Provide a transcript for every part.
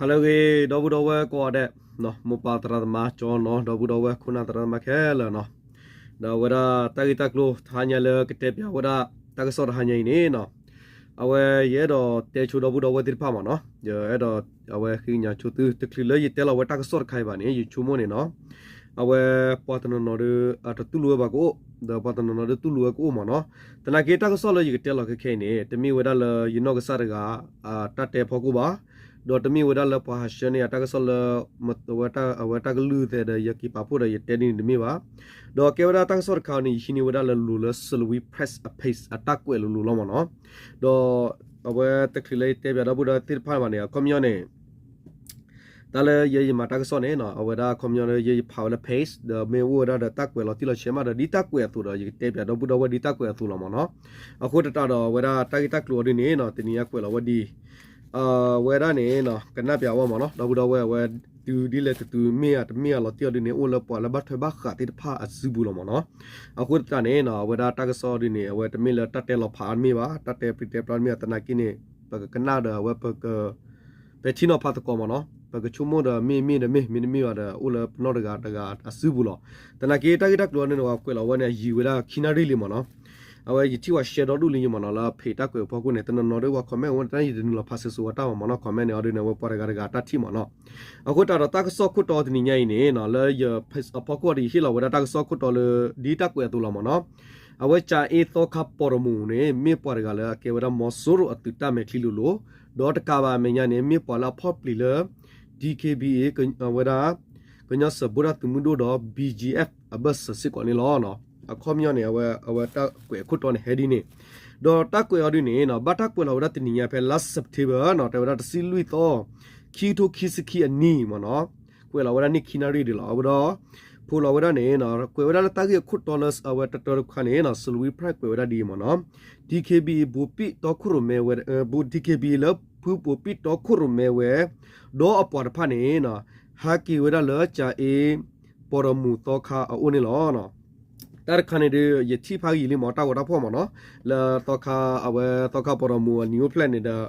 ဟါလၢအဂ့ၤ ဒီပုၢ်ဒီဝဲၢ်ကိးဂၤဒဲး, မိၢ်ပၢ်သရၣ်သမါ ကၠီနီၤ ဒီပုၢ်ဒီဝဲၢ်ခိၣ်နၢ်သရၣ်သမါခဲလၢာ်နီၤ, ဒီးအဝဲဒၣ်တၢ်ဂ့ၢ်တၢ်ကျိၤတဟါညါလၢကတဲပၠးဝဲဒၣ် တၢ်ကစီၣ်တဟါညါအံၤန့ၣ်နီၤ, အဝဲယအဲၣ်ဒိးတဲဆိဒီပုၢ်ဒီဝဲၢ်သ့ၣ်တဖၣ်မ့ၢ်နီၤ, ယအဲၣ်ဒိး အဝဲဃ့ကညးဆိသု တချုးလၢယတဲလီၤဝဲတၢ်ကစီၣ်တခါအံၤဘၣ်န့ၣ် ယဆိကမိၣ်န့ၣ်နီၤ, အဝဲပှၤတနီၤနီၤဒီး တတူၢ်လိာ်ဝဲဘၣ်ကအိၣ်, ဒီးပှၤတနီၤနီၤဒီးတူၢ်လိာ်ဝဲကအိၣ်မ့ၢ်နီၤ, သနာ်က့တၢ်ကစီၣ်လၢယကတဲလီၤခဲခဲအံၤန့ၣ် တမ့ၢ်ဝဲဒၣ်လၢယနီၢ်ကစၢ်တဂၤ တၢ်တဲဖီခိၣ်ဘၣ်, ဒီးတမ့ၢ်ဝဲဒၣ်လၢပှၤဟးဆှၢန့ၢ်ယၤတၢ်ကစီၣ်လၢ အဝဲတၢ်ကလုၢ်သဲးဒီးယက့ၤပာ်ဖှိၣ်ဒီးယတဲဒ်န့ၣ်တမ့ၢ်ဘၣ်, ဒီးကဲဝဲဒၣ်တၢ်ကစီၣ်တခါအံၤန့ၣ် ယဟံးန့ၢ်ဝဲဒၣ်လၢလိၤလၢ Salween Press အ page အတၢ်ကွဲးလိၤလိၤလီၤမ့ၢ်နီၤ, ဒီးအဝဲတချုးလၢယတဲပၠးဒီပုၢ်ဒီဝဲၢ်သ့ၣ်တဖၣ်ဘၣ်န့ၣ် အခီပညီန့ၣ် တၢ်လၢယဲယမၤတၢ်ကစီၣ်န့ၣ်နီၤ အဝဲဒၣ်အခီပညီလၢယဲယဖးဝဲလၢ page ဒီးမ့ၢ်အိၣ်ဝဲဒၣ်ဒီးတၢ်ကွဲးလီၤတံၢ်လီၤဆဲးမးဒီး ဒ်တၢ်ကွဲးအသိးဒီး ယကတဲပၠးဒီပုၢ်ဒီဝဲၢ်ဒ်တၢ်ကွဲးအသိးလီၤမ့ၢ်နီၤ, အဃိသတးဒီးအဝဲဒၣ်တၢ်ဂ့ၢ်တၢ်ကျိၤအီၤဒ်န့ၣ်နီၤ တနံၤညါကွဲးလီၤဝဲဒ်အံၤ, အဝဲဒၣ်န့ၣ်နီၤ ကနၣ်ပၠးဝဲမ့ၢ်နီၤ ဒီပုၢ်ဒီဝဲၢ် အဝဲတုၤဒ်လဲၣ်တတုၤ မ့ၢ်ဧါတမ့ၢ်ဧါလီၤတံၢ်အီၤဒ်န့ၣ် အိၣ်လၢပှၤလၢဘၣ်ထွဲဘၣ်ဃးသ့ၣ်တဖၣ်အစုပူၤလီၤမ့ၢ်နီၤ, အဃိသတးန့ၣ်နီၤ အဝဲဒၣ်တၢ်ကစီၣ်အီၤဒ်န့ၣ် အဝဲတမ့ၢ်လၢတၢ်တဲလီၤဖးအါတမ့ၢ်ဘၣ်, တၢ်တဲပြံတဲပြါတမ့ၢ်ဘၣ် သနာ်က့န့ၣ် ပကကနၣ်ဒီးအဝဲပက ပဲာ်ထံနီၤဖးသကိးမ့ၢ်နီၤ, ပကဆိကမိၣ်ဒီးမ့ၢ်မ့ၢ်ဒီးမ့ၢ် မ့တမ့ၢ်ဘၣ်ဒီး အိၣ်လၢပနီၢ်တဂၤတဂၤအစုပူၤလီၤ, သနာ်က့တၢ်ဂ့ၢ်တၢ်ကျိၤအီၤဒ်န့ၣ် ပှၤကွဲးလီၤဝဲန့ၣ် အယံာ်ဝဲဒၣ်ခံနၣ်ရံၣ်လံမ့ၢ်နီၤ, အဝဲယထံၣ်ပှၤ share ဒီဒူၣ်လံမ့ၢ်နီၤ လၢ page တၢ်ကွဲးဖီခိၣ်န့ၣ် တနီၤနီၤဒီးပှၤ comment ဝဲန့ၣ် တၢ်ယတနုာ်လီၤဖးစ့ၢ်ကီးဝဲတၢ်ဘၣ်မ့ၢ်နီၤ comment န့ၣ်အီၤဒ်န့ၣ် အဝဲပှၤတဂၤတဂၤတၢ်ထံၣ်မ့ၢ်နီၤ, အဃိသတးဒီးတၢ်ကစီၣ်ခိၣ်တီတနံၤညါအံၤန့ၣ်နီၤ လၢယ page အဖီခိၣ်အီၤဒီး ယဟ့ၣ်လီၤဝဲဒၣ်တၢ်ကစီၣ်ခိၣ်တီလၢ ဒ်တၢ်ကွဲးအသိးလီၤမ့ၢ်နီၤ, အဝဲကၠၤအ့သီခါပီၣ်ရမူၣ်န့ၣ် မ့ၢ်ပှၤတဂၤလၢအကဲဝဲဒၣ်မီၤစိရိၤအသုးတၢ်မဲာ်ချံလိၤလိၤ, ဒီးတကးဘၣ်အမဲာ်ညါန့ၣ် မ့ၢ်ပှၤလၢအဖီၣ်ပျံၤလၢ DKBA အဝဲဒၣ် ကညီစၢၤဘိဒၣ်သုးမုၢ်ဒိၣ်ဒီး BGF အဘၢၣ်စၢၤစ့ၢ်ကီးန့ၣ်လီၤ. အခီပညီန့ၣ် အဝဲ အဝဲတၢ်ကွဲးအခိၣ်တီန့ၣ် ဟဲဒ်န့ၣ်, ဒီးတၢ်ကွဲးအီၤဒ်န့ၣ်နီၤ ဘၣ်တၢ်ကွဲးလီၤဝဲဒၣ်တနံၤညါဖဲလါ September နီၤ တဲဝဲဒၣ်တဆံလွံၢ်သီ ခံကထိခံဆံခံအနံၣ်မ့ၢ်နီၤ, ကွဲးလီၤဝဲဒၣ်န့ၣ်ခံနၣ်ရံၣ်ဒံးလီၤ. အဝဲဒီး ဖိးလီၤဝဲဒၣ်န့ၣ်နီၤ ကွဲးဝဲဒၣ်လၢတၢ်ဂ့ၢ်အခိၣ်တီလၢအဝဲတတၢတခါန့ၣ်နီၤ Salween Press ကွဲးဝဲဒၣ်ဒ်အံၤမ့ၢ်နီၤ, DKBA ဘိးပံၣ်တီခိၣ်ရိၣ်မဲဝဲ DKBA လၢဖုဘိးပံၣ်တီခိၣ်ရိၣ်မဲဝဲ ဒီးအပှၤတဖၣ်န့ၣ်နီၤ ဟးက့ၤဝဲဒၣ်လၢကၠၤအ့ ပီၣ်ရမူၣ်သီခါအအိၣ်န့ၣ်လီၤ. တၢ်တခါန့ၣ်ဒီး ယထံၣ်ဖးဂံၢ်လံမ့ၢ် တၢ်ဂီၤတၢ်ဖီၣ်မ့ၢ်နီၤ လၢသီခါ အဝဲသီခါပီၣ်ရမူၣ်အနံၤအိၣ်ဖျဲၣ်န့ၣ်ဒီး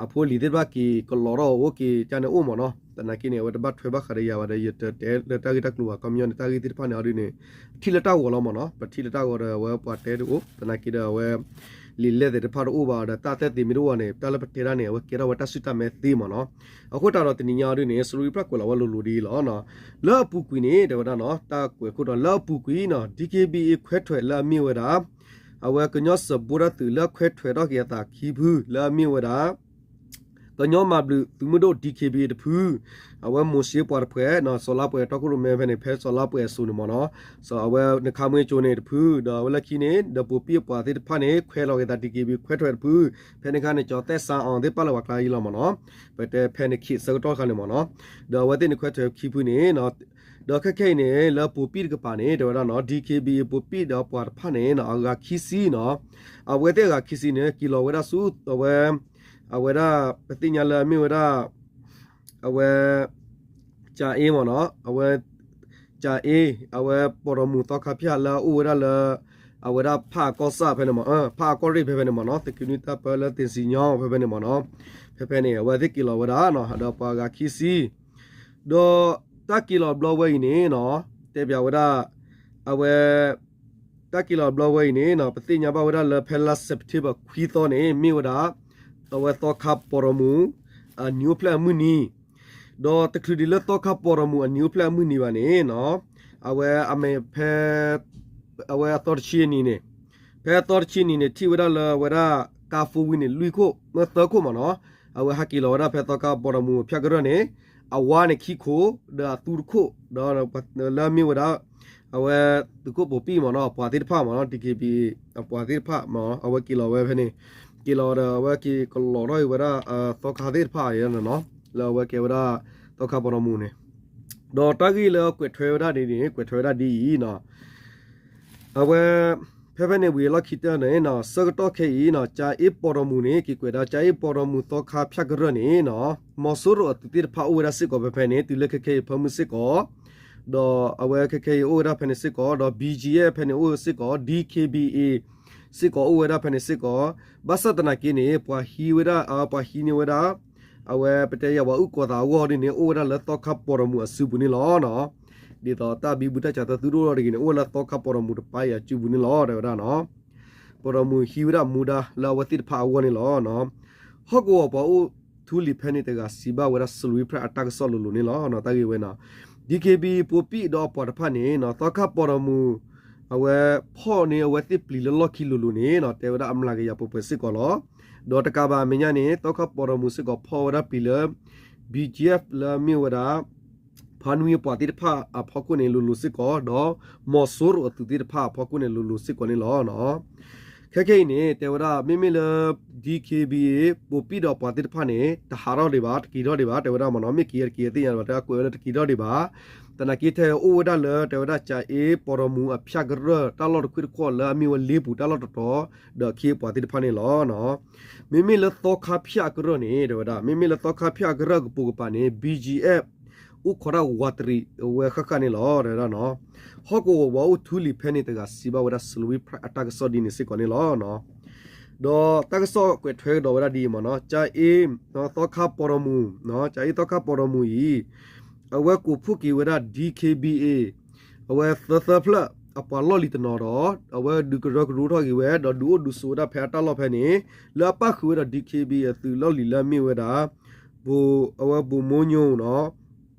အဖိလံၤသ့ၣ်တဖၣ်က့ၤကလီၤထီၣ်အအိၣ်က့ၤကန့ၣ်အိၣ်မ့ၢ်နီၤ, သနာ်က့န့ၣ် အဝဲတဘၣ်ထွဲဘၣ်ဃးဒီးယၤဘၣ်ဒီး ယတတဲလၢတၢ်ဂ့ၢ်တၢ်ကျိၤဘၣ် ခီပညီန့ၣ် တၢ်ဂ့ၢ်သ့ၣ်တဖၣ်န့ၣ်အီၤဒ်န့ၣ် ထံၣ်လၢတၢ်ဂီၤလီၤမ့ၢ်နီၤ, ပထံၣ်လၢတၢ်ဂီၤဒီးအဝဲပှၤတဲတအိၣ် သနာ်က့ဒီးအဝဲ လံာ်လဲၢ်သ့ၣ်တဖၣ်တအိၣ်ဘၣ်ဒီး တၢ်သဲသ့ၣ်မ့ၢ်တအိၣ်ဘၣ်န့ၣ် တၢ်လၢပတဲတၢ်န့ၣ် အဝဲကဲထီၣ်ဝဲတၢ်စုတၢ်မဲသ့မ့ၢ်နီၤ. အဃိသတးဒီးတနံၤညါအီၤဒ်န့ၣ် Salween Press ကွဲးလီၤဝဲလိၤလိၤဒ်အံၤလီၤ. လၢအပူၤကွံာ်န့ၣ် တဲဝဲဒၣ်နီၤ တၢ်ကွဲးခိၣ်တီလၢအပူၤကွံာ်နီၤ DKBA ခွဲးထွဲးလၢအမ့ၢ်ဝဲဒၣ် အဝဲကညီစၢၤဘိတၢ်သုးလၢအခွဲးထွဲးထီၣ်က့ၤအသးခံဖုလၢအမ့ၢ်ဝဲဒၣ် ကညီမၤဘျုးသုးမုၢ်ဒိၣ် DKBA တဖု, အဝဲမိၤၡ့ပှၤတဖှဲးနီၤ စီၤလါပှဲၤတီခိၣ်ရိၣ်မဲဖဲန့ၣ် ဖဲစီၤလါပှဲၤအစိၤန့ၣ်မ့ၢ်နီၤ, အဝဲနခါမွ့ကၠိန့ၣ်တဖု ဒီးအဝဲလၢခံန့ၣ် ဒီးဘိးပံၣ်အပှၤသ့ၣ်တဖၣ်န့ၣ် ခွဲးလီၤက့ၤသး DKBA ခွဲးထွဲးတဖု, ဖဲန့ၣ်အခါန့ၣ် ကၠီၤသဲးစါအီၤသ့ၣ်ပာ်လၢပှၤကျါအံၤလီၤမ့ၢ်နီၤ, ပတဲဖဲန့ၣ်ခံဆၢကတီၢ်တခါန့ၣ်မ့ၢ်နီၤ, ဒီးအဝဲသ့ၣ်န့ၣ်ခွဲးထွဲးခံဖုန့ၣ် ဒီးခဲခဲအံၤန့ၣ် လၢဘိးပံၣ်တကပၤန့ၣ် တဲဝဲဒၣ်နီၤ DKBA ဘိးပံၣ်ဒီးပှၤတဖၣ်န့ၣ်နီၤ အဂၤခံဆံနီၤ, အဝဲသ့ၣ်အဂၤခံဆံန့ၣ် က့ၤလီၤဝဲဒၣ်ဆူ အဝဲ အဝဲဒၣ် ပသ့ၣ်ညါလၢအမ့ၢ်ဝဲဒၣ် အဝဲ ကၠၤအ့မ့ၢ်နီၤ အဝဲ ကၠၤအ့ အဝဲပီၣ်တီၣ်မူၣ်သီခါဖၠၣ်လၢအအိၣ်ဝဲဒၣ်လၢ အဝဲဒၣ်ဖးအကီၢ်စၢ်ဖဲန့ၣ်မ့ၢ် ဖးအကီၢ်ရ့ၣ်ဖဲဖဲန့ၣ်မ့ၢ်နီၤ သုးက့နွံတၢ်ပၢလၢသ့ၣ်စံၣ်ညီၣ်ဖဲဖဲန့ၣ်မ့ၢ်နီၤ, ဖဲဖဲန့ၣ် အဝဲသ့ၣ်က့ၤလီၤဝဲဒၣ်နီၤ ဒီးပှၤဂၤခံဆံ ဒီးတၢ်က့ၤလီၤဘျီဝဲအံၤန့ၣ်နီၤ တဲပၠးဝဲဒၣ် အဝဲ တၢ်က့ၤလီၤဘျီဝဲအံၤန့ၣ်နီၤ ပသ့ၣ်ညါဘၣ်ဝဲဒၣ်လၢဖဲလါ September ခွံသီန့ၣ် မ့ၢ်ဝဲဒၣ် အဝဲသီခါပီၣ်တီၣ်မူၣ် အနံၤအိၣ်ဖျဲၣ်အမုၢ်နံၤ, ဒီးတချုးဒံးလၢသီခါပီၣ်တီၣ်မူၣ်အနံၤအိၣ်ဖျဲၣ်အမုၢ်နံၤဘၣ်န့ၣ်နီၤ အဝဲအမဲာ်ဖဲ အဝဲအသီတဆံအနံၤန့ၣ် ဖဲအသီတဆံအနံၤန့ၣ် ထံၣ်ဝဲဒၣ်လၢအဝဲဒၣ် ကါ four wheel န့ၣ် လွံၢ်ခိၣ် မ့ၢ်သၢခိၣ်မ့ၢ်နီၤ, အဝဲဟးက့ၤလီၤဝဲဒၣ်ဖဲသီခါပီၣ်တီၣ်မူၣ်ဖၠၣ်ကရၢၢ်န့ၣ် အဝါန့ၣ်ခံခိၣ် ဒီးအသူတခိၣ် ဒီးလၢအမ့ၢ်ဝဲဒၣ် အဝဲသုးခိၣ်ဘိးပံၣ်မ့ၢ်နီၤ အပှၤသ့ၣ်တဖၣ်မ့ၢ်နီၤ DKBA အပှၤသ့ၣ်တဖၣ်မ့ၢ် အဝဲက့ၤလီၤဝဲဖဲန့ၣ် က့ၤလီၤဒီးအဝဲက့ၤကလီၤထီၣ်အံၤဝဲဒၣ် သီခါသ့ၣ်တဖၣ်အံၤနီၤ လၢအဝဲကဲဝဲဒၣ် သီခါပီၣ်တီၣ်မူၣ်န့ၣ် ဒီးတၢ်ဂ့ၢ်လၢကွဲးထွဲဝဲဒၣ်ဒ်န့ၣ် ကွဲးထွဲဝဲဒၣ်ဒ်အံၤနီၤ အဝဲ ဖဲဖဲန့ၣ်ဝံၤအလီၢ်ခံတၢၢ်န့ၣ်နီၤ ဆၢကတီၢ်ခဲအံၤနီၤ ကၠၤအ့ပီၣ်တီၣ်မူၣ်န့ၣ် က့ၤကွဲးဒၣ် ကၠၤအ့ပီၣ်တီၣ်မူၣ်သီခါဖၠၣ်ကရၢၢ်န့ၣ်နီၤ မီၤစိရိၤအသုးသ့ၣ်တဖၣ်အိၣ်ဝဲဒၣ်စ့ၢ်ကီးဖဲဖဲန့ၣ် တုၤလၢခဲခဲအံၤဖၢမုၢ်စ့ၢ်ကီး ဒီးအဝဲခဲခဲအံၤအိၣ်ဝဲဒၣ်ဖဲန့ၣ်စ့ၢ်ကီး ဒီး BGF ဖဲန့ၣ်အိၣ်စ့ၢ်ကီး DKBA စ့ၢ်ကီးအိၣ်ဝဲဒၣ်ဖဲန့ၣ်စ့ၢ်ကီး ဘၣ်ဆၣ်သနာ်က့န့ၣ် ပှၤဟံးဝဲဒၣ် ပှၤဟံးန့ၢ်ဝဲဒၣ် အဝဲပတဲယၤပှၤအုၣ်ကီၤသးအဂီၢ်ဒ်န့ၣ် အိၣ်ဝဲဒၣ်လၢသီခါပီၣ်တီၣ်မူးအစုပူၤန့ၣ်လီၤ. ဒ်သိးတၢ်ဘံဘူတၢ်စးသၢသုတအိၣ်လီၤတဂ့ၤန့ၣ် အိၣ်ဝဲလၢသီခါပီၣ်တီၣ်မူးတပၤအံၤအစုပူၤန့ၣ်လီၤ တဲဝဲဒၣ်နီၤ. ပီၣ်တီၣ်မူးဟံးဝဲဒၣ်မူဒါလၢအဝဲသ့ၣ်တဖၣ်အဂီၢ်န့ၣ်လီၤ. ဟီၣ်ကဝီၤပှၤအိၣ်ထူလံၤဖဲန့ၣ်တဂၤစံးဘၣ်ဝဲဒၣ် စလူၤဝံဖရဲး အတၢ်ကစီၣ်လိၤလိၤန့ၣ်လီၤ. တၢ်ဂ့ၢ်ဝဲနီၤ DKBA ပိာ်ပံၣ်ဒီးအပှၤတဖၣ်န့ၣ် သီခါပီၣ်တီၣ်မူး အဝဲဖီၣ်န့ၢ်အဝဲသ့ၣ်ပျံၤလၢလီၢ်ခံလိၤလိၤန့ၣ် တဲဝဲဒၣ်အမျးကယၤပှဲၤပှဲၤစ့ၢ်ကီးလီၤ. ဒီးတကးဘၣ်အမဲာ်ညါန့ၣ် သီခါပီၣ်တီၣ်မူးစ့ၢ်ကီးဖီၣ်ဝဲဒၣ်ပျံၤလၢ BGF လၢအမ့ၢ်ဝဲဒၣ် ဖါနွံအပှၤသ့ၣ်တဖၣ်အဖီခိၣ်န့ၣ်လိၤလိၤစ့ၢ်ကီး ဒီးမီၤစိရိၤအသုးသ့ၣ်တဖၣ်အဖီခိၣ်န့ၣ်လိၤလိၤစ့ၢ်ကီးန့ၣ်လီၤ. ခဲခဲအံၤန့ၣ် တဲဝဲဒၣ် မ့မ့ၢ်လၢ DKBA ပိာ်ပံၣ်ဒီးပှၤသ့ၣ်တဖၣ်န့ၣ် တဟးထီၣ်ဒံးဘၣ် တက့ၤထီၣ်ဒံးဘၣ် တဲဝဲဒၣ်မ့ၢ်နီၤ မ့ၢ်က့ၤတက့ၤသ့ၣ်ညါဘၣ် တဲအကွဲးဝဲလၢတက့ၤထီၣ်ဒံးဘၣ်. သနာ်က့ထဲအိၣ်ဝဲဒၣ်လၢ တဲဝဲဒၣ် ကၠၤအ့ပီၣ်တီၣ်မူးအဖၠၣ်ကရၢၢ် တၢ်လီၢ်တခွ့ၣ်တခီၣ်လၢအမ့ၢ်ဝဲလ့ပူၤတၢ်လီၢ်တတီၤ ဒီးခ့အပှၤသ့ၣ်တဖၣ်န့ၣ်လီၤ. မ့မ့ၢ်လၢသီခါဖၠၣ်ကရၢၢ်န့ၣ် တဲဝဲဒၣ် မ့မ့ၢ်လၢသီခါဖၠၣ်ကရၢၢ်ကပိာ်ကပၤန့ၣ် BGF အိၣ်ခိးတၢ်ဝးတရံးဝဲဃၣ်ဃၣ်န့ၣ်လီၤ တဲဝဲဒၣ်နီၤ. ဟီၣ်ကဝီၤပှၤအိၣ်ထူလံၤဖဲန့ၣ်တဂၤစံးဘၣ်ဝဲဒၣ် စလူၤဝံဖရဲး အတၢ်ကစီၣ်ဒ်န့ၣ်စ့ၢ်ကီးန့ၣ်လီၤ. ဒီးတၢ်ကစီၣ်ကွဲးထွဲကဒီးဝဲဒၣ်ဒ်အံၤမ့ၢ်နီၤ ကၠၤအ့ သီခါပီၣ်တီၣ်မူး ကၠၤအ့သီခါပီၣ်တီၣ်မူးအံၤ အဝဲကိးဖှိၣ်က့ၤဝဲဒၣ် DKBA အဝဲသၢသၢဖျၢၣ်အပှၤလီၢ်လံၤတနီၤဒီး အဝဲဒုးကရၢကရိထီၣ်က့ၤဝဲ ဒီးဒုးအိၣ်ဒုးဆိးဝဲဒၣ်ဖဲအတၢ်လီၢ်ဖဲန့ၣ် လၢအပၣ်ဃုာ်ဝဲဒီး DKBA အသုးလီၢ်လံၤလၢအမ့ၢ်ဝဲဒၣ် အဝဲဘိၣ်မိညိၣ်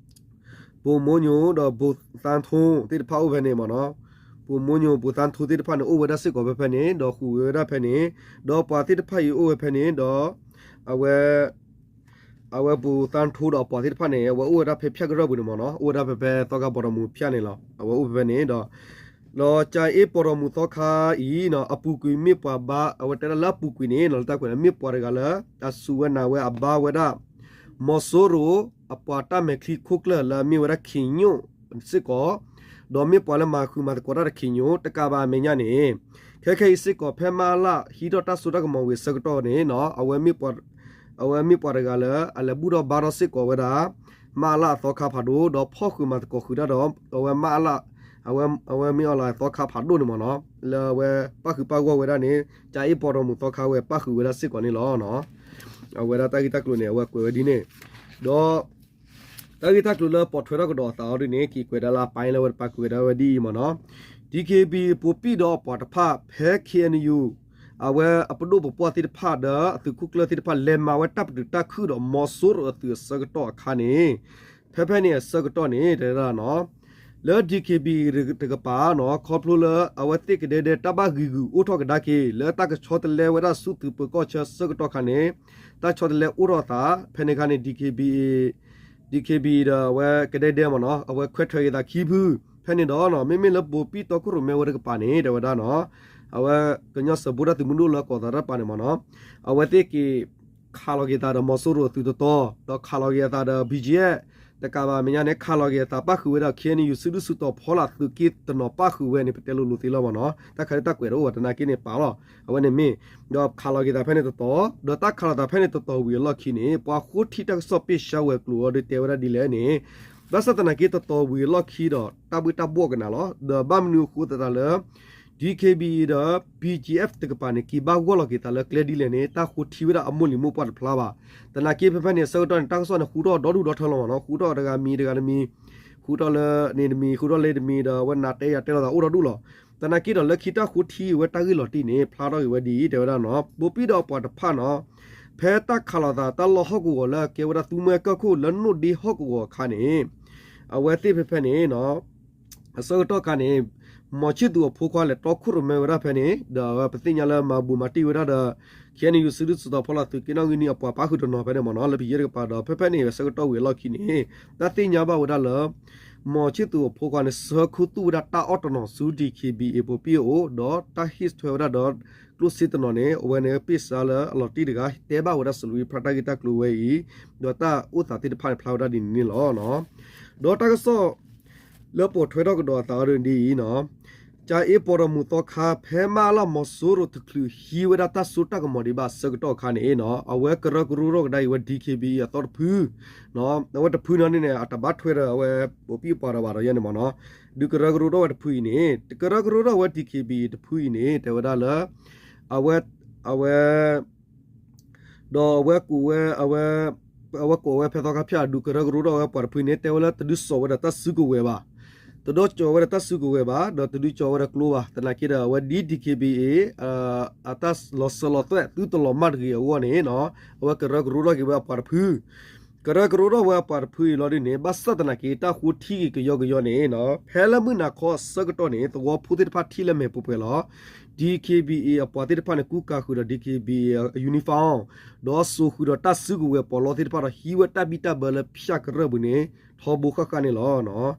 ဘိၣ်မိညိၣ်ဒီးဘိၣ်သါထိသ့ၣ်တဖၣ်အိၣ်ဖဲန့ၣ်မ့ၢ်နီၤ. ဘိၣ်မိညိၣ်ဘိၣ်သါထိသ့ၣ်တဖၣ်န့ၣ် အိၣ်ဝဲဒၣ်စ့ၢ်ကီးဖဲဖဲန့ၣ် ဒီးဃုာ်ဝဲဒၣ်ဖဲန့ၣ် ဒီးပှၤသ့ၣ်တဖၣ်အံၤအိၣ်ဝဲဖဲန့ၣ် ဒီး အဝဲ အဝဲဘိၣ်သါထိဒီးအပှၤသ့ၣ်တဖၣ်န့ၣ် အဝဲအိၣ်ဝဲဒၣ်ဖဲဖၠၣ်ကရၢၢ်ပူၤန့ၣ်မ့ၢ်နီၤ အိၣ်ဝဲဒၣ်ဖဲဖဲသီခါပီၣ်တီၣ်မူးဖၠၣ်န့ၣ်လီၤ. အဝဲအိၣ်ဖဲဖဲန့ၣ်ဒီး ဒီးကၠၤအ့ပီၣ်တီၣ်မူးသီခါအံၤ အပူၤကွံာ်မ့ၢ်ပှၤဘါ အဝဲတဲဒၣ်လၢအပူၤကွံာ်န့ၣ် လီၤလၢတၢ်ကွဲးန့ၣ် မ့ၢ်ပှၤတဂၤလၢ အစူးဝဲနာ်ဝဲအဘါဝဲဒၣ် မီၤစိရိၤ အပှၤတၢ်မဲာ်ချံခိၣ်ကျၢၢ်လၢအမ့ၢ်ဝဲဒၣ် ခ့ညိၣ် စ့ၢ်ကီး ဒီးမ့ၢ်ပှၤလၢမၤဃုာ်မၤသကိးတၢ်ဒီး ခ့ညိၣ် တကးဘၣ်အမဲာ်ညါန့ၣ် ခဲခဲအံၤစ့ၢ်ကီး ဖဲမအလ ဟံးထီၣ်တၢ်စိတၢ်ကမီၤဝံၤအဆၢကတီၢ်န့ၣ် အဝဲမ့ၢ်ပှၤတဂၤလၢ အလဲၤဘူၣ်ထီၣ်ဘါထီၣ်စ့ၢ်ကီးဝဲဒၣ် မအလအသီခါဖးဒိၣ် ဒီးဖီၣ်ဃုာ်မၤသကိးဃုာ်တၢ်ဒီး အဝဲမအလ အဝဲမ့ၢ်အီၤလၢသီခါဖးဒိၣ်န့ၣ်မ့ၢ်နီၤ လၢအဝဲပၣ်ဃုာ်ပၣ်ဂီၢ်ဝဲဒၣ်န့ၣ် ကၠၤအ့ပီၣ်တီၣ်မူးသီခါဝဲပၣ်ဃုာ်ဝဲဒၣ်စ့ၢ်ကီးန့ၣ်လီၤ. အဝဲဒၣ်တၢ်ဂ့ၢ်တၢ်ကျိၤန့ၣ် အဝဲကွဲးဝဲဒ်န့ၣ် ဒီး တၢ်ဂ့ၢ်တၢ်ကျိၤလၢပိာ်ထွဲထီၣ်ကဒီးအသးအီၤဒ်န့ၣ် က့ၤကွဲးဒၣ်လၢအပာ်လၢဝဲတပာ်ကွဲးဝဲဒၣ်ဝဲဒ်အံၤမ့ၢ်နီၤ DKBA ပိာ်ပံၣ်ဒီးအပှၤတဖၣ် ဖဲ ခ့အဲၣ်ယူၣ် အဝဲအပဒိၣ်ပပှၢ်သ့ၣ်တဖၣ်ဒီးအသုးခိၣ်ကျၢၢ်သ့ၣ်တဖၣ် လဲၤမၤဝဲတၢ်ပတုာ်တၢ်ခုၣ်ဒီးမီၤစိရိၤအသုးအဆၢကတီၢ်အခါန့ၣ် ဖဲဖဲန့ၣ်အဆၢကတီၢ်န့ၣ် တဲဝဲဒၣ်နီၤ လၢ DKBA တကပၤနီၤ ခီဖျိလၢအဝဲသ့ၣ်ကဒဲဒဲတၢ်ဘၣ်ဂံာ်ဂူာ်အိၣ်ထီၣ်ကဒါက့ၤ လၢတၢ်ကဆီတလဲဝဲဒၣ်ဆူသုးပၢၤကီၢ်ဆၢဆၢကတီၢ်ခါန့ၣ် တၢ်ဆီတလဲအိၣ်ထီၣ်အသး ဖဲန့ၣ်အခါန့ၣ် DKBA DKBA ဒီးအဝဲကဒဲဒဲမ့ၢ်နီၤ အဝဲခွဲးထွဲက့ၤသးခံဖု ဖဲန့ၣ်ဒီးနီၤ မ့မ့ၢ်လၢပိာ်ပံၣ်တီခိၣ်ရိၣ်မဲဝဲတကပၤန့ၣ် တဲဝဲဒၣ်နီၤ အဝဲကညီစၢၤဘိတၢ်သုးမုၢ်ဒိၣ်လၢကီၢ်သးတၢ်တပၤန့ၣ်မ့ၢ်နီၤ အဝဲသ့ၣ်က့ၤခးလီၤက့ၤသးဒီးမီၤစိရိၤအသုးတတီၤ ဒီးခးလီၤက့ၤအသးဒီး ဘံၣ်ကၠံအဲၣ် တကးဘၣ်အမဲာ်ညါန့ၣ် ခးလီၤက့ၤအသးပၣ်ဃုာ်ဝဲဒၣ် ခ့အဲၣ်ယူၣ် စုဒုၣ်စုတီၤဖီလာ်သုးက့တနီၤပၣ်ဃုာ်ဝဲန့ၣ် ပတဲလိၤလိၤသ့လီၤမ့ၢ်နီၤ တၢ်ခးလၢတၢ်ကွဲးတအိၣ်ဘၣ် တနာ်က့န့ၣ်ပာ်လီၤ အဝဲန့ၣ်မ့ၢ် ဒီးခးလီၤက့ၤသးဖဲန့ၣ်တတီၤ ဒီးတၢ်ခးလီၤသးဖဲန့ၣ်တတီၤဝံၤအလီၢ်ခံန့ၣ် ပှၤဃိထံတၢ်ကစီၣ်ပ့ၢ်ဆှါဝဲၤကျိၤအီၤဒီးတဲဝဲဒၣ်ဒ်လဲၣ်န့ၣ် ဘၣ်ဆၣ်သနာ်က့တတီၤဝံၤအလီၢ်ခံဒီး တၢ်ဘှ့ၣ်တၢ်ဘှီၣ်ကနၤလီၤ ဒီးဘၣ်မနုၤအဃိသတးလၢ DKBA ဒီး ဘံၣ်ကၠံအဲၣ် တကပၤန့ၣ် က့ၤဘၣ်ဂီၢ်လီၤက့ၤသးလၢကျဲဒ်လဲၣ်န့ၣ် တၢ်ဃိထံဝဲဒၣ်အမိၢ်လံၤမိၢ်ပှၢ်တဖျါဘၣ် သနာ်က့ဖဲဖဲန့ၣ် အဆၢကတီၢ်န့ၣ် တၢ်ကစီၣ်န့ၣ် ဃူထီၣ်ဒီဒူၣ်ဒီထၢလီၤမ့ၢ်နီၤ ဃူထီၣ်တဂၤမံၤတဂၤတမံၤ ဃူထီၣ်လၢန့ၣ်တမံၤ ဃူထီၣ်လၢတမံၤဒီး အဝဲနၤတဲယၤတဲလိာ်သးအိၣ်ဒီဒူၣ်လီၤ သနာ်က့ဒီးလၢခံတၢ်ဃိထံဝဲတၢ်ဂ့ၢ်လီၤတံၢ်န့ၣ် ဖျါထီၣ်က့ၤဝဲဒ်အံၤ တဲဝဲဒၣ်နီၤ ပိာ်ပံၣ်ဒီးအပှၤတဖၣ်နီၤ ဖဲတၢ်ခးလီၤသးတၢ်လီၢ်ဟီၣ်ကဝီၤလၢအကဲဝဲဒၣ်သူမှဲကၢၢ်ခိၣ်လၢနိၣ်ဒ့ဟီၣ်ကဝီၤအခါန့ၣ် အဝဲသ့ၣ်ဖဲဖဲန့ၣ်နီၤ အဆၢကတီၢ်ခါန့ၣ် မီၤဆံၣ်သူးအဖိခွါလဲၤတီခိၣ်ရိၣ်မဲဝဲဒၣ်ဖဲန့ၣ် ဒီးပသ့ၣ်ညါလၢမၤဘူၣ်မၤတံၢ်ဝဲဒၣ်ဒီး ခ့အဲၣ်ယူၣ် စုဒုၣ်စုတီၤဖီလာ်သုးက့နီၣ်ဂံၢ်နံၣ်အပှၤပၣ်ဃုာ်တနီၤဖဲန့ၣ်မ့ၢ်နီၤ လၢပယဲၢ်တကပၤဒီး ဖဲဖဲန့ၣ် အဆၢကတီၢ်ဝံၤအလီၢ်ခံန့ၣ် တၢ်သ့ၣ်ညါဘၣ်ဝဲဒၣ်လၢ မီၤဆံၣ်သူးအဖိခွါန့ၣ် ဆှၢခူသူၣ်ဝဲဒၣ်တၢ်အီၣ်တနီၤဆူ DKBA ပိာ်ပံၣ်အအိၣ် ဒီးတၢ်ဟ့ၣ်ထွဲဝဲဒၣ်ဒီး ကျိၣ်စ့တနီၤန့ၣ် အဝဲန့ၣ်ပ့ၢ်စါလၢအလီၤတံၢ်တဂၤ တဲဘၣ်ဝဲဒၣ် စလူၤဝံဖရဲး တၢ်ဂ့ၢ်တၢ်ကျိၤဝဲအံၤ ဒီးတၢ်အိၣ်သးသ့ၣ်တဖၣ်န့ၣ် ဖျါဝဲဒၣ်ဒ်န့ၣ်န့ၣ်လီၤ. ဒီးတၢ်ကစီၣ် လၢပိာ်ထွဲထီၣ်ကဒီးအသးအီၤဒ်အံၤနီၤ ကၠၤအ့ပီၣ်တီၣ်မူးသီခါ ဖဲမအလၣ်မီၤစိရိၤတချုးဟံးဝဲဒၣ်တၢ်စိတၢ်ကမီၤဒံးဘၣ်အဆၢကတီၢ်အခါန့ၣ်နီၤ အဝဲကရၢကရိထီၣ်ကဒါက့ၤဝဲ DKBA အသီတဖု အဝဲတဖုန့ၣ်န့ၣ် အတဘၣ်ထွဲဒီးအဝဲပိာ်ပံၣ်ပှၤဒီးဘၣ်ဒီးယဲန့ၣ်မ့ၢ်နီၤ ဒုးကရၢကရိထီၣ်ဝဲတဖုအံၤန့ၣ် တကရၢကရိထီၣ်ဝဲ DKBA တဖုအံၤန့ၣ် တဲဝဲဒၣ်လၢ အဝဲ အဝဲ ဒီးအဝဲကူးဝဲ အဝဲ အဝဲကိးဝဲဖဲသီခါဖၠၣ်အဒုးကရၢကရိထီၣ်ဝဲပှၤတဖုန့ၣ် တဲဝဲလၢတဒုးစိာ်ဝဲဒီးတၢ်စုကဝဲၤဘၣ်, တဒုးစိာ်ဝဲဒီးတၢ်စုကဝဲၤဘၣ်, ဒီးတဒုးစိာ်ဝဲဒီးကျိဘၣ်. သနာ်က့ဒီး အဝဲဒ် DKBA အတၢ်လီၤစၢၤလီၤသွဲၣ်သုတလီၤမၢ်တဂ့ၤအဂီၢ်န့ၣ်နီၤ, အဝဲကရၢကရိထီၣ်က့ၤဝဲအပှၤတဖု ကရၢကရိထီၣ်ဝဲအပှၤတဖုအံၤလီၤဒုးန့ၣ် ဘၣ်ဆၣ်သနာ်က့တၢ်ဃိထံက့ၤကယီကယီန့ၣ်နီၤ, ဖဲလၢမုၢ်နၤခီအဆၢကတီၢ်န့ၣ် သဝီဖိသ့ၣ်တဖၣ်ထံၣ်လၢမဲာ်ပှဲၤပှဲၤလီၤ. DKBA အပှၤသ့ၣ်တဖၣ်န့ၣ် ကူကၤဃုာ်ဒီး DKBA uniform ဒီးစိာ်ဃုာ်ဒီးတၢ်စုကဝဲၤပီးလီသ့ၣ်တဖၣ်ဒီး ဟံးဝဲတၢ်ဘံၣ်တၢ်ဘၢလၢဖၠၣ်ကရၢၢ်ပူၤန့ၣ် ထီဘိဃၣ်ဃၣ်န့ၣ်လီၤ.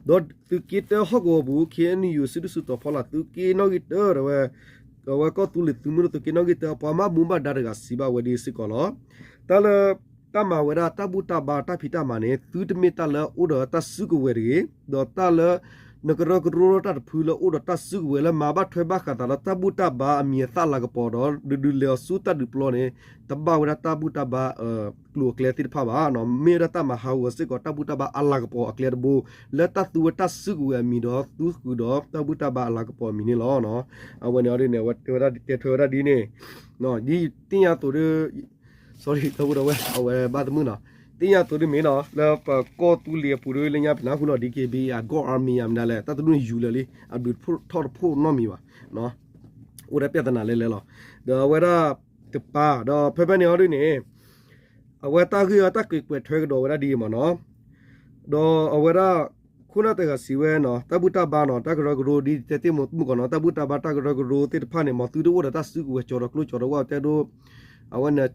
ဒီးသုးက့တၢဟီၣ်ကဝီၤပူၤ KNU စုဒုၣ်စုတီၤဖီလာ် သုးက့နီၣ်ဂံၢ်တၢဒီးဝဲ အဝဲကီၢ်သူလ့ၤသုးမုၢ်ဒိၣ်သုးက့နီၣ်ဂံၢ်တၢ ပှၤမၤဘူၣ်မၤဒါတဂၤစံးဘၣ်ဝဲဒ်စ့ၢ်ကီးလီၤ. တၢ်လၢ တၢ်မၤဝဲဒၣ်တၢ်ဘူၣ်တၢ်ဘါတၢ်ဖံးတၢ်မၤန့ၣ် သုတမ့ၢ်တၢ်လၢအိၣ်ဒီးတၢ်စုကဝဲၤတဂ့ၤ, ဒီးတၢ်လၢ နကရၢကရိတၢ်တဖုလၢအိၣ်ဒီးတၢ်စုကဝဲၤလၢမၤဘၣ်ထွဲဘၣ်ဃးသးဒီးတၢ်ဘူၣ်တၢ်ဘါအမံၤအသၣ်လၤကပီၤဒီး ဒုးဒုးလဲၤအီၤဆူတၢ်ဒုးပျီန့ၣ် တဘၣ်ဝဲဒၣ်တၢ်ဘူၣ်တၢ်ဘါ ကျိၤအကျဲသ့ၣ်တဖၣ်ဘၣ်. မ့ၢ်ဝဲဒၣ်တၢ်မၤဟးဂီၤစ့ၢ်ကီးတၢ်ဘူၣ်တၢ်ဘါအလၤကပီၤအကျဲတဘိ လၢတၢ်သူဝဲတၢ်စုကဝဲၤအမံၤဒီးသူဃုာ်ဒီးတၢ်ဘူၣ်တၢ်ဘါအလၤကပီၤအမံၤန့ၣ်လီၤ. အဝဲန့ၣ်အီၤဒ်န့ၣ် အဝဲတဲဝဲဒၣ်ဒ်န့ၣ် ဒ်သ့ၣ်ညါအသိးဒီး sorry ဒီပုၢ်ဒီဝဲၢ် အဝဲဘၣ်တမုာ်နီၤ, သ့ၣ်ညါအသိးဒ်မ့ၢ်နီၤ လၢပကီၢ်သူလ့ၤအပူၤဒီးလၢညါပနၢ်ဟူလီၤ DKBA အ goal army အမနုၤလဲၣ် တၢ်တဒူၣ်န့ၣ်ယူၤလၢာ်လံ အဘျုးထီၣ်တဖှိၣ်နီတမံၤဘၣ်, အိၣ်ဒီးပြဿနာလဲၤလဲၤလီၤ. ဒီးအဝဲဒၣ်တပၤ ဒီးဖဲဖဲန့ၣ်အီၤဒ်န့ၣ် အဝဲတၢ်ဂ့ၢ်အတၢ်ကွဲးကွဲးထွဲကဒီးဝဲဒၣ်ဒ်အံၤမ့ၢ်နီၤ, ဒီးအဝဲဒၣ် ခိၣ်နၢ်တဂၤစံးဝဲနီၤ တၢ်ဘူၣ်တၢ်ဘါနီၤ တၢ်ကရၢကရိဒ်တဲတ့ၢ်မူမုၢ်ကီၢ်နီၤ တၢ်ဘူၣ်တၢ်ဘါတၢ်ကရၢကရိသ့ၣ်တဖၣ်န့ၣ် မ်သုတအိၣ်ဒီးတၢ်စုကဝဲၤကၠီၤဒီးကျိကၠီၤဒီးဝၣ်တဲဒိ အဝဲန့ၣ်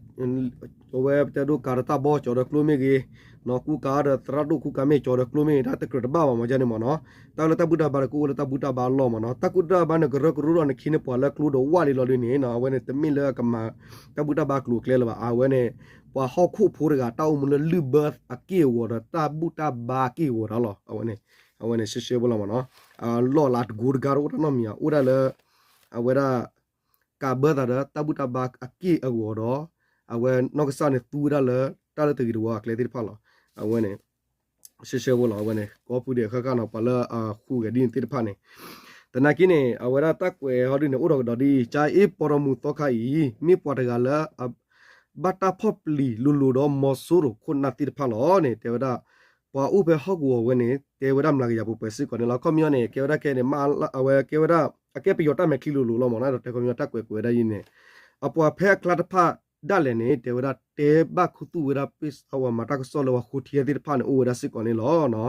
အဝဲတဲဒိကၤဒီးတၢ်ဘီကၠီၤဒီးကျိမ့ၢ်ဂ့ၤ, ကူကၤဒီးသရၣ်ဒိၣ်ကူကၤမ့ၢ်ကၠီၤဒီးကျိမ့ၢ်ဂ့ၤ တၢ်တကြၢးတဘၣ်ဘၣ်မ့ၢ်ဒ်န့ၣ်မ့ၢ်နီၤ, တၢ်လၢတၢ်ဘူၣ်တၢ်ဘါဒီးကအိၣ်လၢတၢ်ဘူၣ်တၢ်ဘါအလီၢ်မ့ၢ်နီၤ, တၢ်ဘူၣ်တၢ်ဘါန့ၣ်ကရၢကရိဒီးနခ့န့ၢ်ပှၤလၢကျိဒီးဝၣ်လံလီၤဒ်န့ၣ်နီၤ အဝဲန့ၣ်တမ့ၢ်လၢကမၤ တၢ်ဘူၣ်တၢ်ဘါကျိၤအကျဲလၢၤဘၣ် အဝဲန့ၣ် ပှၤဟီၣ်ခိၣ်ဖိတဂၤ တၢ်အိၣ်မူလၢလုၢ်ဘၢအက့ၢ်အဂီၤဒီးတၢ်ဘူၣ်တၢ်ဘါအက့ၢ်အဂီၤတၢ်လီၤ အဝဲန့ၣ် အဝဲန့ၣ်ရှဲရှဲဖိလီၤမ့ၢ်နီၤ, အလီၢ်လၢအတကိတဂၤတအိၣ်တၢ်နီတမံၤ အိၣ်ဒၣ်လၢ အဝဲဒၣ် ကးဘၢသးဒီးတၢ်ဘူၣ်တၢ်ဘါအက့ၢ်အဂီၤဒီး အဝဲနီၢ်ကစၢ်န့ၣ်သူဝဲဒၣ်လၢ တၢ်လၢတဂ့ၤတဝါအကျဲသ့ၣ်တဖၣ်လီၤ, အဝဲန့ၣ် ရှဲရှဲဖိလီၤ အဝဲန့ၣ် ကီၢ်ပူၤဒဲးဃၣ်ဃၣ်နီၤ ပှၤလၢအဃုဂဲၤဒ်န့ၣ်သ့ၣ်တဖၣ်န့ၣ်, သနာ်က့န့ၣ် အဝဲဒၣ်တၢ်ကွဲးဟီဒ်န့ၣ် အိၣ်ဒီးကဒီးဒ်အံၤ ကၠါအ့ပီၤဒီမူၤသီခါအံၤ မ့ၢ်ပှၤတဂၤလၢ ဘၣ်တၢ်ဖီၣ်ပျံၤလိၤလိၤဒီးမီၤစိရိၤခိၣ်နၢ်သ့ၣ်တဖၣ်လီၤန့ၣ် တဲဝဲဒၣ် ပှၤအိၣ်ဖဲဟီၣ်ကဝီၤဝဲန့ၣ် တဲဝဲဒၣ်မျးကယၤပှဲၤပှဲၤစ့ၢ်ကီးန့ၣ်လီၤ. ခီပညီန့ၣ် ကဲဝဲဒၣ်ခဲန့ၣ် အဝဲကဲဝဲဒၣ် အကဲပယီၤတၢ်မဲာ်ချံလိၤလိၤလီၤမ့ၢ်နီၤ ဒီးတဲခီပညီတၢ်ကွဲးကွဲးဝဲဒၣ်အံၤန့ၣ် အပှၤဖဲအကျါတဖၣ်ဒၣ်လဲာ်န့ၣ် တဲဝဲဒၣ်တဲဘၣ်ခူသူၣ်ဝဲဒၣ် ပ့ၢ်အဝဲမၤတၢ်ကစီၣ်လၢပှၤဃိထံသ့ၣ်တဖၣ်န့ၣ် အိၣ်ဝဲဒၣ်စ့ၢ်ကီးန့ၣ်လီၤ.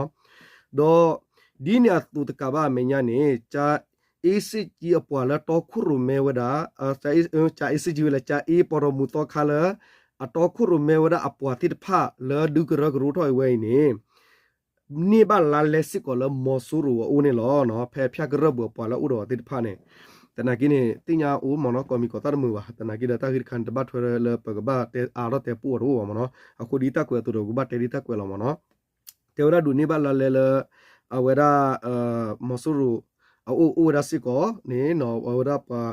ဒီးဒ်န့ၣ်အသိးတကးဘၣ်အမဲာ်ညါန့ၣ် ကၠါအ့စ့ၣ်ကၠံအပှၤလၢတီခိၣ်ရိၣ်မဲဝဲဒၣ် ကၠါအ့စ့ၣ်ကၠံဝဲလၢ ကၠါအ့ပီၤဒီမူၤသီခါလၢ အတီခိၣ်ရိၣ်မဲဝဲဒၣ်အပှၤသ့ၣ်တဖၣ်လၢဒုးကရၢကရိထီၣ်အံၤဝဲအံၤန့ၣ် န့ၢ်ဘၣ်လါလဲစ့ၢ်ကီးလၢမီၤစိရိၤအအိၣ်န့ၣ်လီၤ. ဖဲဖၠၣ်ကရၢၢ်ပူၤအပှၤလၢအိၣ်ဒီးအီၤသ့ၣ်တဖၣ်န့ၣ် သနာ်က့န့ၣ် သ့ၣ်ညါအိၣ်မ့ၢ်နီၤ ကိးမံၤကိးသၣ်တမုာ်ဘၣ် သနာ်က့ဒီးတၢ်ဂ့ၢ်တခါန့ၣ် တဘၣ်ထွဲလၢပကဘၣ်တဲအါထီၣ်တဲပူအီၤတအိၣ်ဘၣ်မ့ၢ်နီၤ အဃိဒ်တၢ်ကွဲးအသိးဒီး ပကဘၣ်တဲဒ်တၢ်ကွဲးလီၤမ့ၢ်နီၤ တဲဝဲဒၣ်ဒုးန့ၢ်ဘၣ်လါလဲလၢ အဝဲဒၣ် မီၤစိရိၤ အအိၣ်အိၣ်ဝဲဒၣ်စ့ၢ်ကီးန့ၣ် အဝဲဒၣ်ပှၤ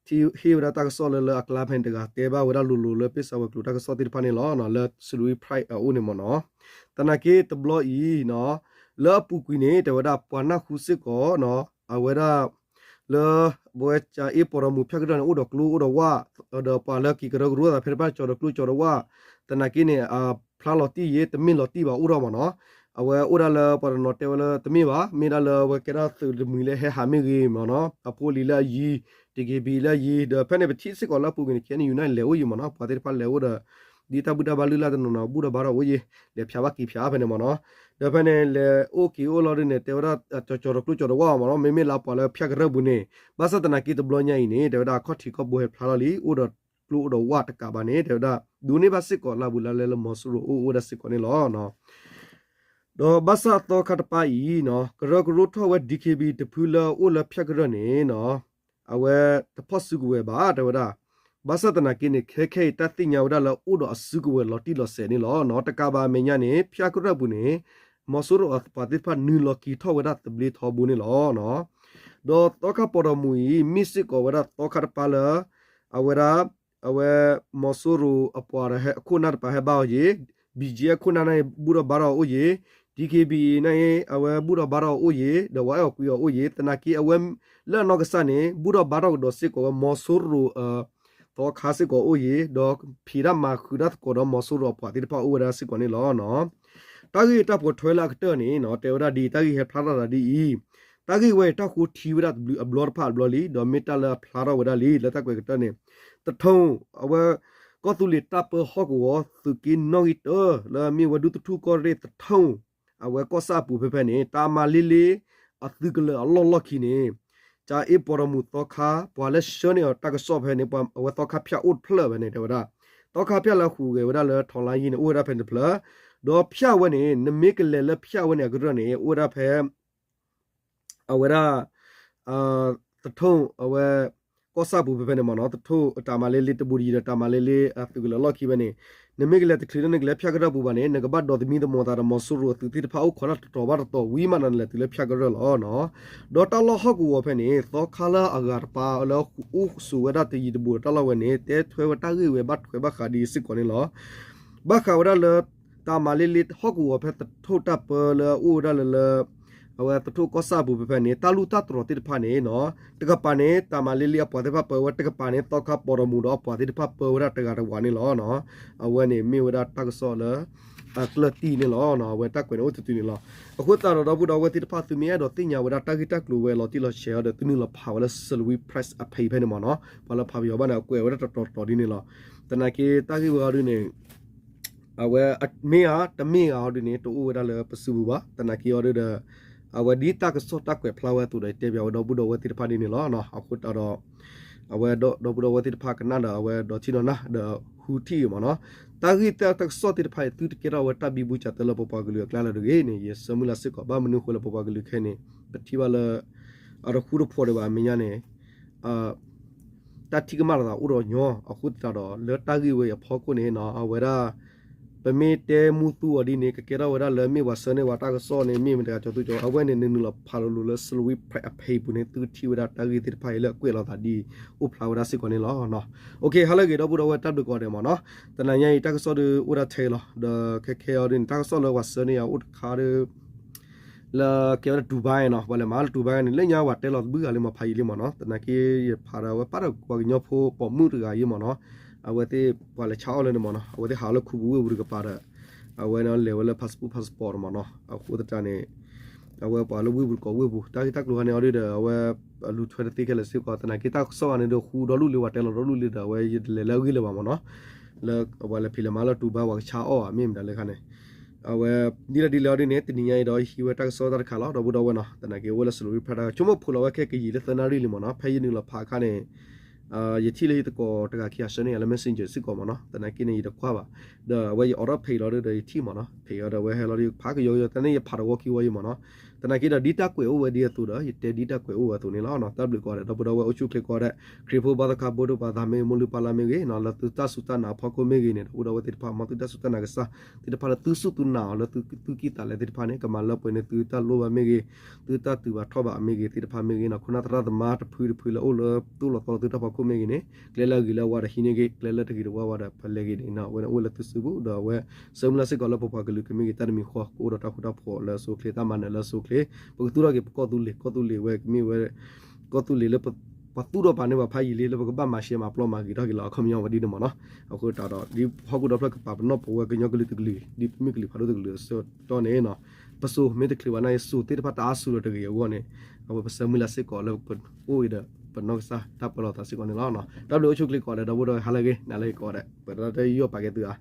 ထံၣ်ဟ့ၣ်ဝဲဒၣ်တၢ်ကစီၣ်လၢလၢအကျါဖဲန့ၣ်တဂၤ တဲဘၣ်ဝဲဒၣ်လိၤလိၤလၢပ့ၢ်စၢ်ဝဲၤကျိၤတၢ်ကစီၣ်သ့ၣ်တဖၣ်န့ၣ်လီၤ. လၢစလူဝံၣ်ဖရၣ်အအိၣ်န့ၣ်မ့ၢ်နီၤ သနာ်က့တဘျီအံၤ လၢအပူၤကွံာ်န့ၣ် တဲဝဲဒၣ်ပှၤနၢ်ဟူစ့ၢ်ကီး အဝဲဒၣ် လၢ ပဝဲကၠါအ့ပီၤဒီမူၤဖၠၣ်ကရၢၢ်န့ၣ် အိၣ်ဒီးကျိအိၣ်ဒီးဝၣ် ဒီးပှၤလၢက့ၤကရၢကရိသးဖဲတဖၣ်ကၠီၤဒီးကျိကၠီၤဒီးဝၣ် သနာ်က့န့ၣ် ဖျါလီၤတံၢ်ယ့ တမ့ၢ်လီၤတံၢ်ဘၣ်အိၣ်ထီၣ်မ့ၢ်နီၤ အဝဲအိၣ်ဒၣ်လၢပှၤတနီၤတဲဝဲလၢတမ့ၢ်ဘၣ် မ့ၢ်ဒၣ်လၢအဝဲကဲဒၣ်သုးတမှံၤလၢဟဲဟးမ့ၢ်ဂ့ၤမ့ၢ်နီၤ အဖိလံၤလၢအယံၤ တက့ၤဘံလၢအယံၤ ဒီးဖဲန့ၣ်ပထံၣ်စ့ၢ်ကီးလၢအပူၤကွံာ်န့ၣ် ခဲန့ၣ်ယူၤန့ၣ်လဲၤအိၣ်ယံၤမ့ၢ်နီၤ ပှၤသ့ၣ်တဖၣ်လဲၤအိၣ်ဒီး ဒ်တၢ်ဘူၣ်တၢ်ဘါလုၢ်လၢ်တနီၤနီၤ ဘူၣ်ဒီးဘါထီၣ်အိၣ်ယံၤ လဲၤဖျါဘၣ်က့ၤဖျါဖဲန့ၣ်မ့ၢ်နီၤ ဒီးဖဲန့ၣ်လဲၤအိၣ်က့ၤအိၣ်လီၤဒ်န့ၣ် တဲဝဲဒၣ်ကၠီၤကၠီၤဒီးကျိကၠီၤဒီးဝၣ်မ့ၢ်နီၤ မ့မ့ၢ်လၢပှၤလၢဖၠၣ်ကရၢၢ်ပူၤန့ၣ် ဘၣ်ဆၣ်သနာ်က့တဘျီညါအံၤန့ၣ် တဲဝဲဒၣ်အခီၣ်ထံးခီၣ်ဘိဟဲဖျါထီၣ်လံ အိၣ်ဒီးကျိအိၣ်ဒီးဝၣ်တကးဘၣ်န့ၣ် တဲဝဲဒၣ် ဒုးန့ၢ်ဘၣ်စ့ၢ်ကီးလၢအဘူးလၢ်လၢလၢမီၤစိရိၤအိၣ်အိၣ်ဝဲဒၣ်စ့ၢ်ကီးန့ၣ်လီၤ. ဒီးဘၣ်ဆၣ်သီခါတပၤအံၤ ကရၢကရိထီၣ်ဝဲ DKB တဖုလၢအအိၣ်လၢဖၠၣ်ကရၢၢ်န့ၣ် အဝဲတဖီၣ်စုကဝဲၤဘၣ် တဲဝဲဒၣ် ဘၣ်ဆၣ်သနာ်က့န့ၣ် ခဲခဲအံၤတၢ်သ့ၣ်ညါဝဲဒၣ်လၢအိၣ်ဒီးအစုကဝဲၤလီၤတံၢ်လီၤဆဲးန့ၣ်လီၤ. တကးဘၣ်အမဲာ်ညါန့ၣ် ဖၠၣ်ကရၢၢ်ပူၤန့ၣ် မီၤစိရိၤအပှၤသ့ၣ်တဖၣ်နုာ်လီၤက့ၤထီၣ်ဝဲဒၣ်သဘျ့ထီဘိန့ၣ်လီၤ. ဒီးသီခါပီၤဒီမူၤအံၤ မ့ၢ်စ့ၢ်ကီးဝဲဒၣ်သီခါတပၤလၢ အဝဲဒၣ် အဝဲမီၤစိရိၤအပှၤအခိၣ်နၢ်တပၤဟဲဘါအီၤယ့ၤ BGF ခိၣ်နၢ်န့ၣ် ဘူၣ်ထီၣ်ဘါထီၣ်အအိၣ်ယ့ၤ DKBA န့ၣ် အဝဲဘူၣ်ထီၣ်ဘါထီၣ်အအိၣ်ယ့ၤ ဒီးဝဲအဲၣ်အီၤကွံအီၤအိၣ်ယ့ၤ သနာ်က့အဝဲ လၢအနီၢ်ကစၢ်န့ၣ် ဘူၣ်ထီၣ်ဘါထီၣ်ကဒီးစ့ၢ်ကီးဝဲမီၤစိရိၤအ သီခါစ့ၢ်ကီးအိၣ်ယံၤ ဒီးဖံးတၢ်မၤဃုာ်တၢ်သကိးဒီးမီၤစိရိၤအပှၤသ့ၣ်တဖၣ်အိၣ်ဝဲဒၣ်စ့ၢ်ကီးန့ၣ်လီၤ. တၢ်ဂ့ၢ်တၢ်ပိာ်ထွဲလၢအကတၢၢ်န့ၣ် တဲဝဲဒၣ်ဒ်အံၤ, တၢ်ဂ့ၢ်ဟဲဖျါထီၣ်သးဒ်အံၤ, တၢ်ဂ့ၢ်ဝဲအံၤ တၢ်ဃိထံဝဲဒၣ်တဘျုးအဘျီတဖၣ်အဘျီလံ, ဒီးမ့ၢ်တၢ်လၢအဖျါထီၣ်ဝဲဒၣ်လံ လၢတၢ်ကွဲးကတၢၢ်န့ၣ်, တထိၣ် အဝဲ ကီၢ်သူလ့ၤတၢ်ပၢဟီၣ်ကဝီၤသုးက့နီၣ်ဂံၢ်တၢ လၢအမ့ၢ်ဝဲဒူသထူၣ်ကီၢ်ရ့ၣ်တထိၣ် အဝဲကီၢ်ဆၣ်အပူၤဖဲဖဲန့ၣ် တၢ်မၤလ့လ့ အသုးကလၢၤအလီၢ်လီၢ်ခံန့ၣ် ကၠၤအ့ပီၤဒီးမူးသီခါ ပှၤလၢဆှၢန့ၢ်အီၤတၢ်ကစီၣ်ဖဲန့ၣ် ပှၤအဝဲသီခါဖၠၣ်အိၣ်တဖျၢၣ်ဖဲန့ၣ် တဲဝဲဒၣ်, သီခါဖၠၣ်လၢဟူးဂဲၤဝဲဒၣ်လၢ ထောက်လှမ်းရေးန့ၣ် အိၣ်ဝဲဒၣ်ဖဲန့ၣ်တဖျၢၣ်, ဒီးဖၠၣ်ဝဲန့ၣ် နမ့ၢ်ကလဲၤလၢဖၠၣ်ဝဲန့ၣ် အကရၢၢ်န့ၣ် အိၣ်ဝဲဒၣ်ဖဲ အဝဲဒၣ် သထိၣ် အဝဲ ကီၢ်ဆၣ်ပူၤဖဲဖဲန့ၣ်မ့ၢ်နီၤ, သထိၣ်တၢ်မၤလ့လ့တဘူးတယံၤဒီး တၢ်မၤလ့လ့အသုးကလၢၤလီၢ်ခံဖဲန့ၣ်, နမ့ၢ်ကလဲၤတချုးလၢ နကလဲၤဖၠၣ်ကရၢၢ်ပူၤဘၣ်န့ၣ် နကဘၣ်ဒိးသမံသမိးသးဒီးမီၤစိရိၤအသုးသ့ၣ်တဖၣ်အိၣ်ခိးတၢ်တတီၤဘၣ်တတီၤဝံၤမး နလဲၤတုၤလၢဖၠၣ်ကရၢၢ်လီၤနီၤ. ဒီးတၢ်လီၢ်ဟီၣ်ကဝီၤဖဲန့ၣ် သီခါလၢအဂၤတပၤလၢအအိၣ်ဆိးဝဲဒၣ်တယံၤတဘူးတၢ်လီၢ်ဝဲန့ၣ် တဲထွဲဝဲတၢ်ဂ့ၢ်ဝဲဘၣ်ထွဲဘၣ်ဃးဒ်စ့ၢ်ကီးန့ၣ်လီၤ. ဘၣ်ဃးဝဲဒၣ်လၢ တၢ်မၤလ့လ့ဟီၣ်ကဝီၤဖဲသထိၣ်တၢ်ပၢလၢအအိၣ်ဝဲဒၣ်လၢလၢ အဝဲသထိၣ်ကီၢ်ဆၣ်ပူၤဖဲဖဲန့ၣ် တၢ်လူၢ်တၢ်တြီၤသ့ၣ်တဖၣ်န့ၣ်နီၤ, တကပၤန့ၣ် တၢ်မၤလ့လ့အပှၤသ့ၣ်တဖၣ်ပၢဝဲ, တကပၤန့ၣ် သီခါပီၤဒီးမူးဒီးအပှၤသ့ၣ်တဖၣ်ပၢဝဲဒၣ်တဂၤတဝၤန့ၣ်လီၤ. အဝဲန့ၣ်မ့ၢ်ဝဲဒၣ်တၢ်ကစီၣ်လၢ အကျၢၢ်တံၢ်န့ၣ်လီၤ. အဝဲတၢ်ကွဲးန့ၣ်အိၣ်တတုၤန့ၣ်လီၤ. အဃိသတးဒီး ဒီပုၢ်ဒီဝဲၢ်သ့ၣ်တဖၣ် သုမ့ၢ်အဲၣ်ဒိးသ့ၣ်ညါဝဲဒၣ်တၢ်ဂ့ၢ်တၢ်ကျိၤဝဲလီၤတံၢ်လီၤဆဲးအီၤဒီး သုနုာ်လီၤဖးဝဲလၢ Salween Press အ page ဖဲန့ၣ်မ့ၢ်နီၤ, ပှၤလၢဖးပယီၤဘၣ်န့ၣ် အကွဲးဝဲဒၣ်တတီၤတတီၤဒ်န့ၣ်လီၤ. သနာ်က့တၢ်ဂ့ၢ်ဝဲအီၤဒ်န့ၣ် အဝဲမ့ၢ်ဧါတမ့ၢ်ဧါအီၤဒ်န့ၣ် တအိၣ်ဝဲဒၣ်လၢပစုပူၤဘၣ်. သနာ်က့အီၤဒ်ဒီး အဝဲဒ်တၢ်ကစီၣ်တၢ်ကွဲးဖျါဝဲအသိးဒီး တဲပၠးဝဲဒီပုၢ်ဒီဝဲၢ်သ့ၣ်တဖၣ်ဒ်န့ၣ်လီၤ. အဃိသတးဒီး အဝဲဒီပုၢ်ဒီဝဲၢ်သ့ၣ်တဖၣ်ကနၣ်ဒီး အဝဲဒီးထံၣ်ဒီးနၢ်ဒီးဟူထံၣ်ဂ့ၤမ့ၢ်နီၤ, တၢ်ဂ့ၢ်တၢ်ကစီၣ်သ့ၣ်တဖၣ်အံၤ သုတကဲထီၣ်ဝဲတၢ်ဘံဘူကၠးသၢလၢပပှၤကလုာ်အကျါလၢၤတဂ့ၤန့ၣ် ယဆၢမုၢ်လၢ်စ့ၢ်ကီး. ဘၣ်မနုၤဃိလၢပပှၤကလုာ်ခဲအံၤန့ၣ် ပထံၣ်ဘၣ်လၢ အတဃူတဖိးဒံးဘၣ်အမဲာ်ညါန့ၣ် တၢ်ထံၣ်ကမၣ်လိာ်သးအိၣ်ဒီးညီ, အဃိသတးဒီး လၢတၢ်ဂ့ၢ်ဝဲအံၤအဖီခိၣ်န့ၣ်နီၤ အဝဲဒၣ် ပမ့ၢ်တဲမူသူအီၤဒ်န့ၣ် ကကဲထီၣ်ဝဲဒၣ်လၢမ့ၢ်ပှၤဆှၢန့ၢ်ပှၤတၢ်ကစီၣ်န့ၣ် မ့ၢ်မတၤတဂၤကၠီၤသူကၠီၤ အဝဲန့ၣ် နနုာ်လီၤဖးလိၤလိၤလၢ Salween Press အ page ပူၤန့ၣ် သုကထံၣ်ဝဲဒၣ်တၢ်ဂ့ၢ်သ့ၣ်တဖၣ်အံၤလၢအကွဲးလိာ်သးဒ်အံၤ အိၣ်ဖျါဝဲဒၣ်စ့ၢ်ကီးန့ၣ်လီၤ. ဟါလၢအဂ့ၤ ဒီပုၢ်ဒီဝဲၢ် တၢ်ဘျုးကိးဂၤဒဲးမ့ၢ်နီၤ, တနၤညါအံၤ တၢ်ကစီၣ်ဒုးအိၣ်ဒၣ်ထဲအံၤလီၤ. ဒီးခဲခဲအံၤဒ်န့ၣ် တၢ်ကစီၣ်လၢပှၤဆှၢန့ၢ်ယၤအိၣ်တခါဒီး လၢကဲဝဲဒၣ် Dubai နီၤ, ပှၤလဲၤမၤလၢ Dubai န့ၣ် လၢညါပှၤတဲလီၤတဘျုးဂၤလံမ့ၢ် ဖးယံာ်လံမ့ၢ်နီၤ, သနာ်က့ယဖးဒီး အဝဲပာ်ဒီးပှၤကညီဖိပိာ်မုၣ်တဂၤအံၤမ့ၢ်နီၤ, အဝဲသ့ၣ်ပှၤလဲၤဆါအီၣ်လၢန့ၣ်မ့ၢ်နီၤ, အဝဲသ့ၣ်ဟးအီၣ်လၢခူပူၤဝ့ၢ်ပူၤတကပၤဒီး အဝဲန့ၣ်လဲၤဝဲလၢ passport passport မ့ၢ်နီၤ, အဃိသတးန့ၣ် အဝဲပှၤလၢဝ့ၢ်ပူၤတကိးဝ့ၢ်ပူၤ တၢ်ဂ့ၢ်တၢ်ကျိၤခါန့ၣ်အီၤဒ်ဒီး အဝဲ လူၤထွဲတသ့ခဲလၢာ်စ့ၢ်ကီး, သနာ်က့တၢ်ကစီၣ်ဂၤန့ၣ်ဒီး ဃူဒီဒူၣ်လံ ပှၤတဲလီၤဒီဒူၣ်လံဒီး အဝဲယတလဲၤလၢအဂ့ၢ်လၢၤဘၣ်မ့ၢ်နီၤ, လၢပှၤလဲၤဖံးလဲၤမၤလၢ Dubai ပှၤကဆါအီၣ်ဧါ မ့ၢ်မတၤလၢခါန့ၣ် အဝဲ ဒ်လဲၣ်ဒ်လဲၣ်အီၤဒ်န့ၣ် တနံၤညါအံၤဒီး ယဟံးဝဲတၢ်ကစီၣ်တၢ်တခါလီၤ. ဒီပုၢ်ဒီဝဲၢ်နီၤ, သနာ်က့အိၣ်ဝဲလၢ Salween Press တၢ် ဆိကမိၣ်ဖိးလီၤဝဲခဲကယံာ်လၢသၢနၣ်ရံၣ်လံမ့ၢ်နီၤ, ဖဲယနုာ်လီၤဖးအခါန့ၣ် ယထံၣ်လၢယသကိးတဂၤခံဂၤဆှၢန့ၢ်ယၤလၢ messenger စ့ၢ်ကီးမ့ၢ်နီၤ, သနာ်က့န့ၣ် ယတကွၢ်ဘၣ်, ဒီးအဝဲယအိးထီၣ်ဖဲးလီၤဒီးယထံၣ်မ့ၢ်နီၤ, ဖဲးအီၤဒီးအဝဲဟဲလီၤဒီးဖးကယီကယီ တၢ်န့ၣ်ယဖးတဝီခံဝီယံၤမ့ၢ်နီၤ, သနာ်က့ဒီးဒ်တၢ်ကွဲးအိၣ်ဝဲဒ်အသိးဒီး ယတဲဒ်တၢ်ကွဲးအိၣ်ဝဲအသိးန့ၣ်လီၤ. တၢ်ဘျုးကိးဂၤဒဲး ဒီပုၢ်ဒီဝဲၢ်အိၣ်ဆူၣ်အိၣ်ချ့ကိးဂၤဒဲး, ခရံာ်ဖိဘါသီခါ ဘိဒိၣ်ပှၤသးမ့ၢ်ဂ့ၤ မိၢ်လုၢ်ပၢ်လၢ်မ့ၢ်ဂ့ၤနီၤ, လၢသုတၢ်စူၢ်တၢ်နာ်အဖီခိၣ်မ့ၢ်ဂ့ၤန့ၣ် ဒီပုၢ်ဒီဝဲၢ်သ့ၣ်တဖၣ် မ်သုတၢ်စူၢ်တၢ်နာ်ကစၢ်သ့ၣ်တဖၣ်လၢသုသူၣ်ကံၢ်သးလဲသ့ၣ်တဖၣ်န့ၣ် ကမၤလၢပှဲၤန့ၢ်သုတၢ်လိၣ်ဘၣ်မ့ၢ်ဂ့ၤ, သုတၢ်တုၤဘၣ်ထီၣ်ဘၣ်မ့ၢ်ဂ့ၤသ့ၣ်တဖၣ်မ့ၢ်ဂ့ၤနီၤ, ခိၣ်နၢ်သရၣ်သမါတဖုတဖုလၢအိၣ်လၢသူၣ်လီၤသီလီၤသုတၢ်ဖီခိၣ်မ့ၢ်ဂ့ၤန့ၣ် ကျဲလၢအဂ့ၤလၢအဝါဒီးဟံးန့ၢ်ဂ့ၤ, ကျဲလၢတဂ့ၤတဝါဝါဒီး ပလဲၤဂ့ၤန့ၣ်နီၤ, အဝဲန့ၣ်အိၣ်လၢသုစုပူၤ ဒီးအဝဲ ဆၢမုၢ်လၢ်စ့ၢ်ကီးလၢပပှၤကလုာ်ကမ့ၢ်ဂ့ၤ တၢ်တမံၤဃီ ကအိၣ်ဒီးတၢ်ဃူတၢ်ဖိးလၢအဆိအချ့ တၢ်မၤနၢၤလၢအဆိအချ့, ပကသူၣ်ထီၣ်က့ၤပကီၢ်သူလ့ၤ, ကီၢ်သူလ့ၤဝဲကမ့ၢ်ဝဲ ကီၢ်သူလ့ၤလၢ ပှၤသူၣ်ထီၣ်ပာ်န့ၢ်ပှၤဖးယံာ်လံ လၢပကဘၣ်မၤရှဲမၤပျီမၤဂ့ၤထီၣ်က့ၤလၢအခီပညီဝဲဒ်န့ၣ်မ့ၢ်နီၤ, အဃိသတးဒီး ဒ်ဟီၣ်ခိၣ်ဒီဖျၢၣ်ကပာ်ပနီၣ်ပဝဲကညီကလုာ်တကလုာ်အံၤ ဒ်ပမ့ၢ်ကလုာ်ဖးဒိၣ်တကလုာ်အဆၢကတီၢ်န့ၣ်နီၤ, ပစိၤမ့ၢ်တချုးဘၣ်နာ်က့ စိၤသ့ၣ်တဖၣ်တအါစုလီၤတဂ့ၤအဂီၢ်န့ၣ်, အဝဲပဆၢမုၢ်လၢ်စ့ၢ်ကီးလၢပအိၣ်အံၤဒီး ပနီၢ်ကစၢ်တၢ်ပၢလီၤသးစ့ၢ်ကီးန့ၣ်လီၤ. တၢ်ဘျုးအိၣ်ဆူၣ်ချ့ကိးဂၤဒဲး ဒီပုၢ်ဒီဝဲၢ် ဟါလၢအဂ့ၤ နၤလၢအဂ့ၤကိးဂၤဒဲး ပတၢ်တယီၣ်ပာ်ကဲသုဧါ